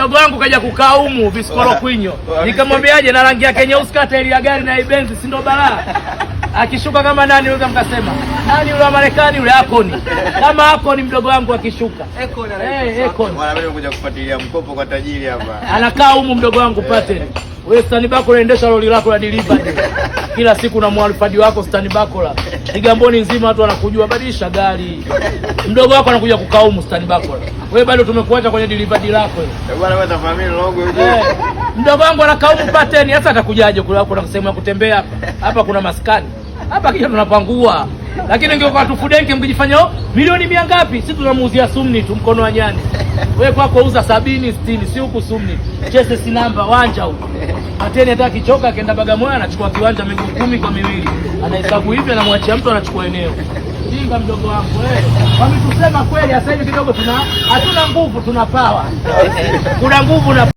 Mdogo wangu kaja kukaa humu viskolo kwinyo. Nikamwambiaje na rangi yake nyeusi kata ile ya gari na ibenzi si ndo balaa. Akishuka kama nani unaweza mkasema? Nani yule wa Marekani yule Akoni. Kama Akoni mdogo wangu akishuka. Akon. Eh, Akon. Bwana, mimi nimekuja kufuatilia mkopo kwa tajiri hapa. Anakaa humu mdogo wangu Paten. Wewe stani bako unaendesha lori lako la delivery. Kila siku na mwalfadi wako stani bako la. Kigamboni nzima watu wanakujua, badilisha gari. Mdogo wako anakuja kukaa humu stani bako la. Wewe bado tumekuacha kwenye delivery lako hilo. Eh, bwana, wewe tafahamini logo hiyo. Eh, mdogo wangu anakaa humu Paten, sasa atakujaje kula? Kuna sehemu ya kutembea hapa. Hapa kuna maskani. Hapa kija tunapangua. Lakini ingekuwa tufudenke mkijifanya oh, milioni mia ngapi? Sisi tunamuuzia sumni tu mkono wa nyani. Wewe kwako uza 70 60, si huku sumni. Chese si namba wanja huko. Pateni hata akichoka akaenda Bagamoyo anachukua kiwanja miguu 10 kwa 2. Anahesabu hivi, anamwachia mtu anachukua eneo. Jinga mdogo wangu eh. Wametusema kweli, sasa hivi kidogo tuna hatuna nguvu, tuna power. Kuna nguvu na